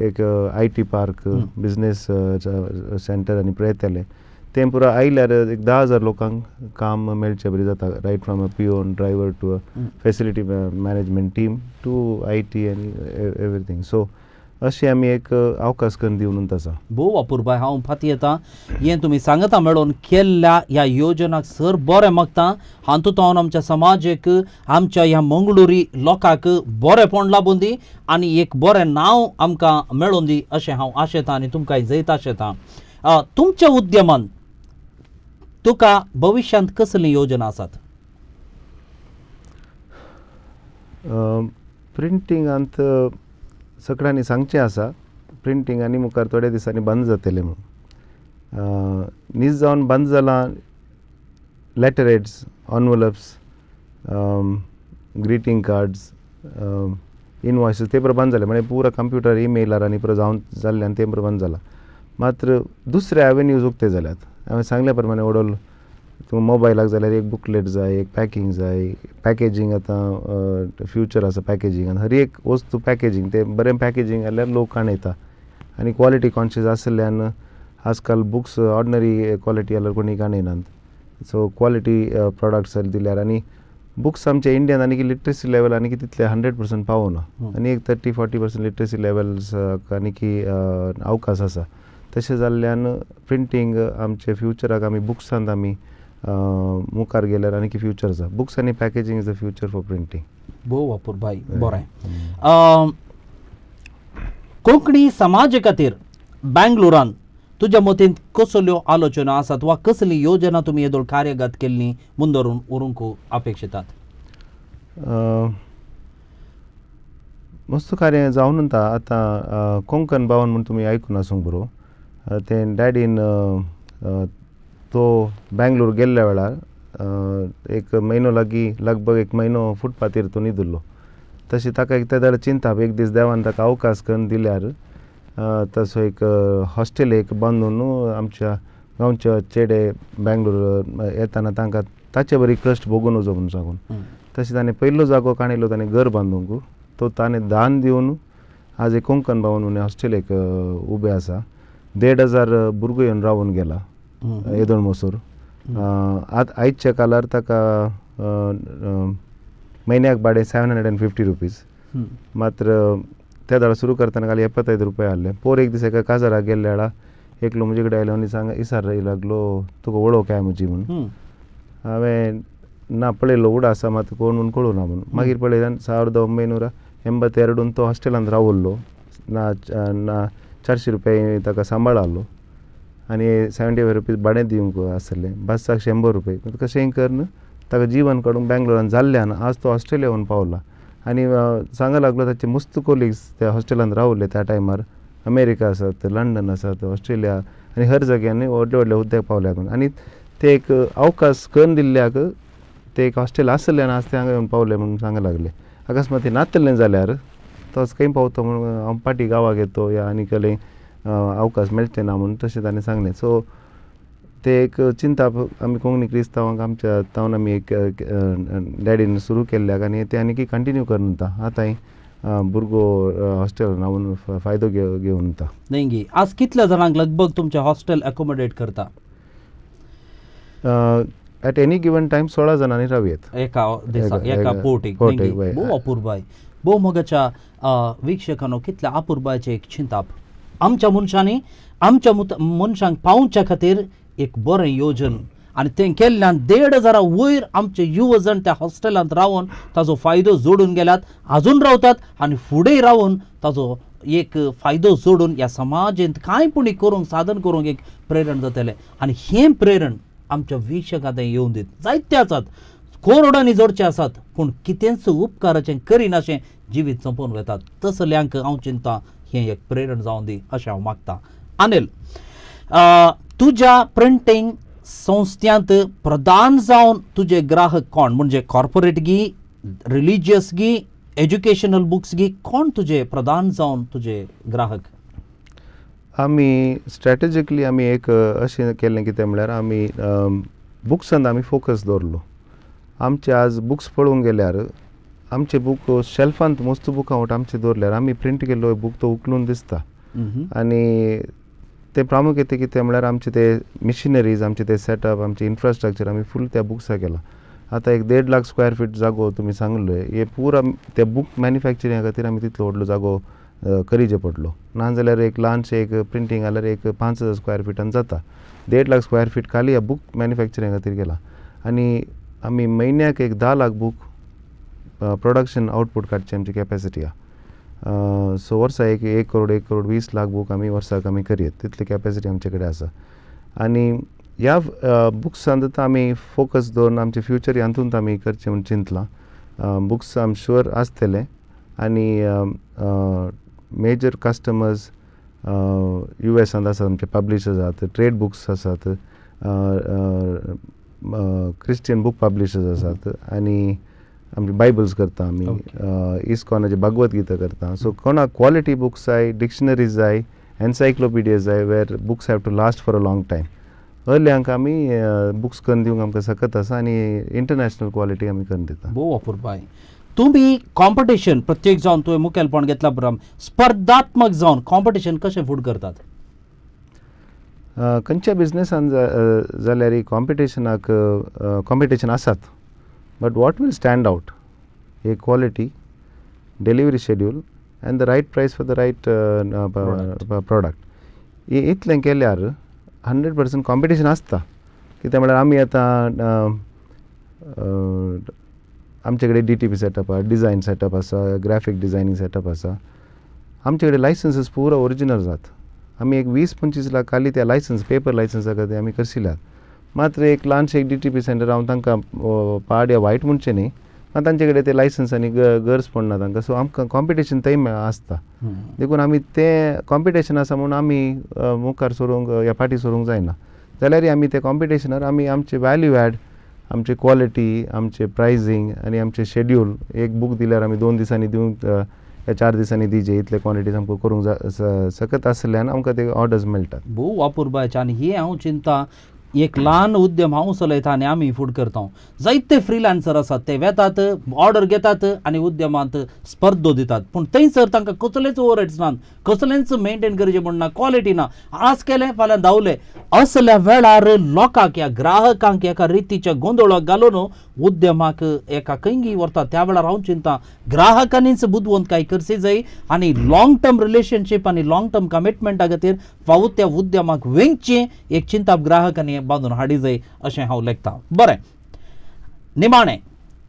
एक IT park, business centre आनी पळयतले तें पुरो आयल्यार एक 10,000 लोकांक काम मेळचें बरें जाता, right from a peon, driver to a facility management team to IT आनी एवरीथींग. सो अशें आमी एक अवकाश करून दिवन आसा. भोव अपुरबाय, हांव फाती येता. हें तुमी सांगता मेळोवन केल्ल्या ह्या योजनाक सर बरें मागता. हातूंत हांव आमच्या समाजेक, आमच्या ह्या मंगळुरी लोकांक बरेंपण लाबून दी आनी एक बरें नांव आमकां मेळोवन दी अशें हांव आशेतां आनी तुमकां जैत आशेतां. तुमच्या उद्यमान तुका भविष्यांत कसली योजना आसात? प्रिंटिंगांत सगळ्यांनी सांगचें आसा, प्रिंटींग आनी मुखार थोड्या दिसांनी बंद जातलें म्हणून. नीज जावन बंद जालां letter heads, envelopes, greeting cards, invoices ते बरोबर बंद जाले. म्हणजे पुरा कंप्युटर ईमेलार आनी पुरो जावन जाल्ल्यान ते बरोबर बंद जाला. मात्र दुसरे एवेन्यूज उक्ते जाल्यात. हांवें सांगल्या प्रमाणे ओडोल तूं मोबायलाक जाल्यार एक बुकलेट जाय, एक पॅकिंग जाय, पॅकेजींग आतां फ्युचर आसा पॅकेजींग, आनी हर एक वस्तू पॅकेजींग, तें बरें पॅकेजींग जाल्यार लोक काणयता आनी क्वॉलिटी कॉन्शियस आशिल्ल्यान आजकाल बुक्स ऑर्डनरी क्वॉलिटी जाल्यार कोणी काणयनात. सो क्वॉलिटी प्रोडक्ट्स दिल्यार आनी बुक्स आमच्या इंडियान आनी लिटरसी लेवल आनी तितले 100% पावना, आनी एक 30-40% लिटरसी लेवल्स आनी की अवकाश आसा. तशें जाल्ल्यान प्रिंटींग आमचे फ्युचराक आमी बुक्सांत आमी मुखार गेल्यार आनी की फ्युचर आसा. बुक्स आनी packaging is the future for printing. भोव अपुरबाय, बरें. कोंकणी समाजा खातीर बेंगलोरान तुज्या मतीन कसल्यो आलोचना आसात वा कसली योजना तुमी येदोळ कार्यगत केल्ली मुंदरून उरूंक अपेक्षितात? मस्त कार्य जावन उरता आतां. कोंकण भवन म्हूण तुमी आयकून आसूंक बरो. तें डॅडीन तो बेंगलोर गेल्ल्या वेळार एक म्हयनो लागीं लगभग एक म्हयनो फुटपाथीर तो न्हिदिल्लो. तशें ताका एक तेदोळ चिंताप, एक दीस देवान ताका अवकाश करून दिल्यार तसो एक हॉस्टेल एक बांदून आमच्या गांवच्या चेडे बेंगलोर येताना तांकां ताचे बरी कश्ट भोगून वचो म्हणून सांगून तशें ताणें पयलो जागो काणयलो, ताणें घर बांदूंक तो ताणें दान दिवन आज एक कोंकण भवन म्हणून हॉस्टेल एक उबें आसा. 1500 भुरगो येवन रावून गेला येदोळ मोसोर. आतां आयच्या कालार ताका म्हयन्याक भाडें 750 रुपीज. मात्र त्या वेळार सुरू करतना खाली 75 रुपया आहले. पोर एक दीस एका काजाराक गेल्ल्या वेळार एकलो म्हजे कडेन आयलो आनी सांग इसार लागलो तुका वळख काय म्हजी म्हणून. हांवें ना पळयलो उडा आसा मात कोण म्हणून कळूं ना म्हणून. मागीर पळयल्यान 1982 तो हॉस्टेलांत रावल्लो ना ना 400 रुपया ताका सांबाळ आहलो आनी 75 रुपीज भाडें दिवंक आसलें, बसाक 100 रुपया. कशेंय करून ताका जीवन काडूंक बेंगलोरान जाल्ल्यान आज तो ऑस्ट्रेलिया येवन पावला आनी सांगा लागलो ताचे मस्त कोलिग्स त्या हॉस्टेलांत रावले त्या टायमार, अमेरिका आसात, लंडन आसात, ऑस्ट्रेलिया आनी हर जाग्यांनी व्हडले व्हडले हुद्द्याक पावल्यात म्हणून. आनी ते एक अवकाश करून दिल्ल्याक ते एक हॉस्टेल आसलें आनी आज ते हांगा येवन पावले म्हणून सांगा लागले. अकस्मात ते नातलें जाल्यार तोच खंय पावतो म्हणून हांव पाटी गांवाक येतो या आनी कसलें अवकाश मेळचे ना म्हणून तशें ताणें सांगलें. सो ते एक चिंताप आमी कोंकणी क्रिस्तांवांक आमच्या तावन आमी एक डॅडीन सुरू केल्ल्याक आनी ते आनीक कंटिन्यू करून वता. आतांय भुरगो हॉस्टेलान रावन फायदो घेवन वता. न्ही गी आज कितल्या जाणांक लगभग तुमचें हॉस्टेल एकोमोडेट करता? एट एनी गिवन टायम 16 जाणांनी रावयेत एका दिसाक, एका पोटीक. भोव अपुरबाय, भोव मोगाच्या वीक्षकांनो कितल्या अपुरबायचें एक चिंताप आमच्या मनशांनी आमच्या मनशांक पावच्या खातीर एक बरें योजन आनी तें केल्ल्यान 1500 वयर आमचे युवजण त्या हॉस्टेलांत रावन ताजो फायदो जोडून गेल्यात, आजून रावतात आनी फुडें रावन ताजो एक फायदो जोडून ह्या समाजेंत कांय पुणी करूंक साधन करूंक एक प्रेरण जातलें. आनी हें प्रेरण आमच्या वीक्षकां तें येवन दीत. जायते आसात कोरोडांनी जोडचे आसात पूण कितेंच उपकाराचें करिनाशें जिवीत सोंपोवन वेतात. तसल्यांक हांव चिंता हें एक प्रेरण जावन दी अशें हांव मागतां. अनिल, तुज्या प्रिंटींग संस्थ्यांत प्रधान जावन तुजे ग्राहक कोण? म्हणजे कॉर्पोरेट गी, रिलिजियस गी, एज्युकेशनल बुक्स गी, कोण तुजे प्रधान जावन तुजे ग्राहक? आमी स्ट्रॅटेजिकली आमी एक अशें केल्लें कितें म्हणल्यार आमी बुक्सान आमी फोकस दवरलो. आमचे आज बुक्स पळोवंक गेल्यार आमचे बूक शेल्फांत मस्त बुकां वट आमचे दवरल्यार आमी प्रिंट केल्लो बूक तो उखलून दिसता. आनी ते प्रामुख्यते कितें म्हणल्यार आमचे ते मिशिनरीज, आमचे ते सेटअप, आमचे इन्फ्रास्ट्रक्चर आमी फूल त्या बुक्साक केला. आतां एक 1.5 लाख स्क्वेअर फीट जागो तुमी सांगले हे पुरा त्या बूक मॅन्युफॅक्चरिंगा खातीर आमी तितलो व्हडलो जागो करीचे पडलो. नाजाल्यार एक ल्हानशें एक प्रिंटींग जाल्यार एक 5000 स्क्वेअर फिटान जाता. 1.5 लाख स्क्वेअर फीट खाली ह्या बूक मॅन्युफॅक्चरिंगा खातीर केला. आनी आमी म्हयन्याक एक 10 लाख बूक प्रोडक्शन आउटपूट काडची आमची कॅपेसिटी आहा. सो वर्सा एक एक करोड, 1 करोड 20 लाख बूक आमी वर्साक आमी करयत तितली कॅपेसिटी आमचे कडेन आसा. आनी ह्या बुक्सांत आमी फोकस दवरून आमचे फ्युचर हातूंत आमी करचें म्हूण चिंतलां. बुक्स आम शुअर आसतले आनी मेजर कस्टमर्स युएसांत आसात. आमचे पब्लिशर्स आसात, ट्रेड बुक्स आसात, क्रिस्टियन बूक पब्लिशर्स आसात आनी आमचे बायबल्स करता आमी, इस्कॉनाचे भगवत गीता करता. सो कोणाक क्वॉलिटी बुक्स जाय, डिक्शनरीज जाय, एन्सायक्लोपिडिया जाय, where books have to last for a long time, असल्यांक आमी बुक्स करून दिवंक आमकां सकत आसा आनी इंटरनॅशनल क्वॉलिटी आमी करून दिता. भोव अपुरबाय. तुमी कॉम्पिटिशन प्रत्येक जावन तुवें मुखेलपण घेतला बरं, स्पर्धात्मक जावन कॉम्पिटिशन कशें फूड करतात? खंयच्या बिजनसान जाल्यार कॉम्पिटिशनाक कॉम्पिटिशन आसात, but what will stand out, a quality, delivery schedule and the right price for the right product. इतलें केल्यार 100% कॉम्पिटिशन आसता. कित्याक म्हळ्यार आमी आतां आमचे कडेन डीटीपी सेटअप आसा, डिजायन सेटअप आसा, ग्राफीक डिजायनींग सेटअप आसा. आमचे कडेन लायसन्सीस पुरो ओरिजिनल जात. आमी एक 20-25 लाख खाली त्या लायसन्स, पेपर लायसन्सा खातीर आमी करशिल्यात. मात्र एक ल्हानशें एक डीटीपी सेंटर, हांव तांकां पाड या वायट म्हणचें न्ही, मात तांचे कडेन ते लायसन्स आनी गरज पडना तांकां. सो आमकां कॉम्पिटिशन थंय आसता. देखून आमी तें कॉम्पिटिशन आसा म्हूण आमी मुखार सरूंक या फाटीं सरूंक जायना. जाल्यारय आमी ते कॉम्पिटिशनार आमी आमचे वॅल्यू एड, आमची क्वॉलिटी, आमचे प्रायसींग आनी आमचे शेड्यूल, एक बूक दिल्यार आमी 2 दिसांनी दिवंक या 4 दिसांनी दिवचे, इतले क्वॉन्टिटीज आमकां करूंक सकत आसल्यान आमकां ते ऑर्डर्स मेळटात. भोव अपुरबायेचें. आनी हें हांव चिंता, एक ल्हान उद्यम हांव चलयता आनी आमी फूड करता. जायते फ्रिलान्सर आसात, ते वेतात, ऑर्डर घेतात आनी उद्यमांत स्पर्धो दितात, पूण थंयसर तांकां कसलेच ओवरहेड्स नात, कसलेंच मेंटेन करचें म्हूण ना, क्वॉलिटी ना. आज केलें, फाल्यां धांवले. असल्या वेळार लोकांक ह्या ग्राहकांक एका रितीच्या गोंदळाक घालून उद्यमाक एका खंयगी व्हरतात. त्या वेळार हांव चिंता, ग्राहकांनीच बुदवंतकाय करची जाय आनी लॉंग टर्म रिलेशनशीप आनी लॉंग टर्म कमिटमेंटा खातीर फावो त्या उद्यमाक वेंगचें एक चिंताप ग्राहकांनी बांदून हाडी जाय अशें हांव लेखता. बरें, निमाणें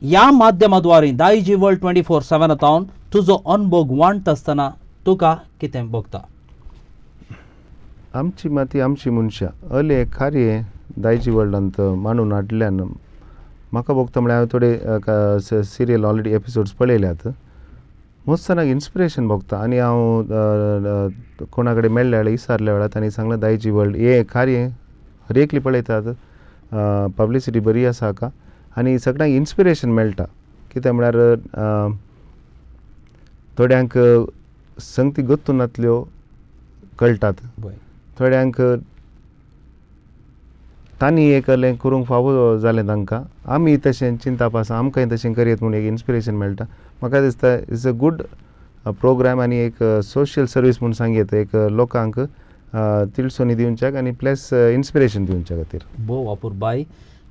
ह्या माध्यमाद्वारे दायजी वर्ल्ड 24/7 तावन तुजो अनुभव वांटता आसतना तुका कितें भोगता? आमची माती आमची मनशां असलें एक कार्य दायजी वर्ल्डांत मांडून हाडल्यान म्हाका भोगता. म्हळ्यार हांवें थोडे सिरियल ऑलरेडी एपिसोड्स पळयल्यात. मोस्तानाक इन्स्पिरेशन भोगता आनी हांव कोणा कडेन मेळ्ळे जाल्यार, विचारल्या वेळार तांणी सांगलें, दायजी वर्ल्ड हें कार्य हर एकली पळयतात, पब्लिसिटी बरी आसा हाका आनी सगळ्यांक इन्स्पिरेशन मेळटा. कित्याक म्हळ्यार थोड्यांक संगती गत्तू नातल्यो कळटात, थोड्यांक तांणी एक आहलें करूंक फावो जालें तांकां, आमी तशें चिंतप आसा, आमकांय तशें करयत म्हूण एक इन्स्पिरेशन मेळटा. म्हाका दिसता it's a good programme आनी एक सोशल सर्वीस म्हूण सांगयत, एक लोकांक तिळसोनी दिवच्याक आनी प्लस इन्स्पिरेशन दिवच्या खातीर. भोव अपुरबाय.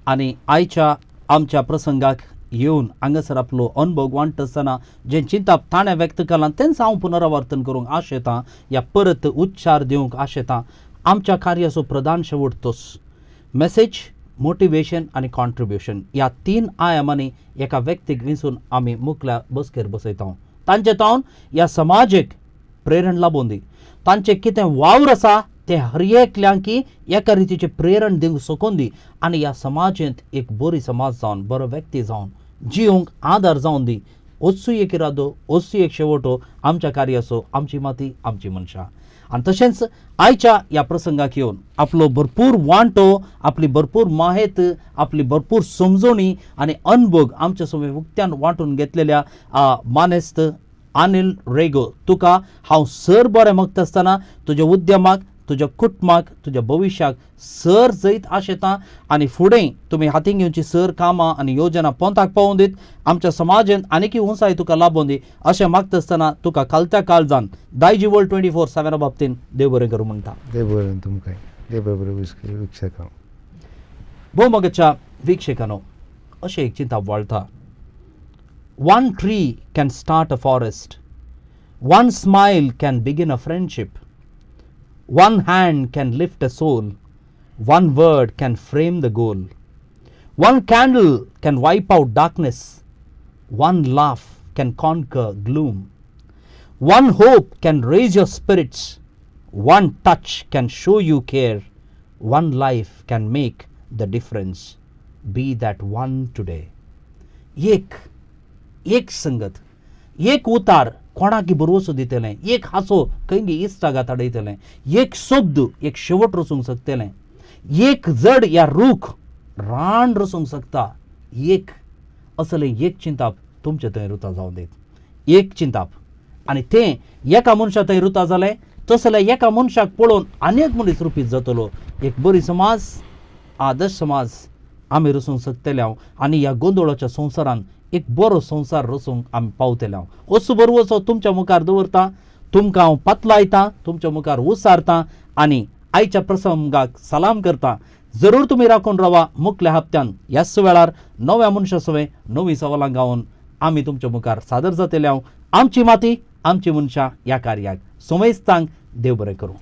आनी आयच्या आमच्या प्रसंगाक येवन हांगासर आपलो अनुभव वांटता आसतना जें चिंतप ताणें व्यक्त केलां तेंच हांव पुनरावर्तन करूंक आशेतां या परत उच्चार दिवंक आशेतां. आमच्या कार्याचो प्रधान शेवट तोच मेसेज, मोटिवेशन आनी कॉन्ट्रिब्युशन ह्या तीन आयामांनी एका व्यक्तीक विंचून आमी मुखल्या बसकेर बसयता. तांचे तावन ह्या समाजेक प्रेरण लाबोवन दी, तांचें कितें वावर आसा तें हर एकल्यांकी एका रितीचें प्रेरण दिवंक शकून दी आनी ह्या समाजेंत एक बरी समाज जावन, बरो व्यक्ती जावन जिवंक आदार जावन दी. ओत्सूय एक इरादो, ओत्सूय एक शेवटो आमच्या कार्याचो, आमची माती आमची मनशां. आनी तशेंच आयच्या ह्या प्रसंगाक येवन आपलो भरपूर वांटो, आपली भरपूर माहेत, आपली भरपूर समजवणी आनी अनभोग आमच्या समोर उक्त्यान वांटून घेतलेल्या मानेस्त अनिल रेगो, तुका हांव सर बरें मागता आसतना तुज्या उद्यमाक, तुज्या कुटुंबाक, तुज्या भविश्याक सर जैत आशेता आनी फुडें तुमी हातीन घेवची सर कामां आनी योजना पोंताक पावोवन दीत, आमच्या समाजांत आनीकय उंचाय तुका लाबोवन दी अशें मागता आसतना तुका खालत्या काळजान दायजी वर्ल्ड 24/7 बाबतीन देव बरें करूं म्हणटा. देव बरें तुमकां, देव बरें वीक्षकांक. भोवमगच्या वीक्षकांनो, अशें एक चिंतप वाळटा. One tree can start a forest. One smile can begin a friendship. One hand can lift a soul. One word can frame the goal. One candle can wipe out darkness. One laugh can conquer gloom. One hope can raise your spirits, one touch can show you care, one life can make the difference. Be that one today. एक एक संगत, एक उतार कोणाक भरवसो दितलें, एक हांसो खंय इश्टागात हाडयतलें, एक शब्द एक शेवट रचूंक शकतलें, एक जड या रूख रान रचूंक शकता. एक असलें एक चिंताप तुमचे थंय रुता जावं दीत, एक चिंताप. आनी तें एका मनशा थंय रुता जालें तसलें एका मनशाक पळोवन आनी एक मनीस रुपीत जातलो. एक बरी समाज, आदर्श समाज आमी रचूंक शकतले हांव आनी ह्या गोंदळाच्या संवसारान एक बरो संवसार रचूंक आमी पावतले हांव. असो बरवसो तुमच्या मुखार दवरता, तुमकां हांव पातलायतां, तुमच्या मुखार उसारतां आनी आयच्या प्रसंगाक सलाम करता. जरूर तुमी राखून रावा. मुखल्या हप्त्यान ह्याच वेळार नव्या मनशा सवें नवीं सवालां गावन आमी तुमच्या मुखार सादर जातले हांव. आमची माती आमची मनशां ह्या कार्याक समेस्तांक देव बरें करूं.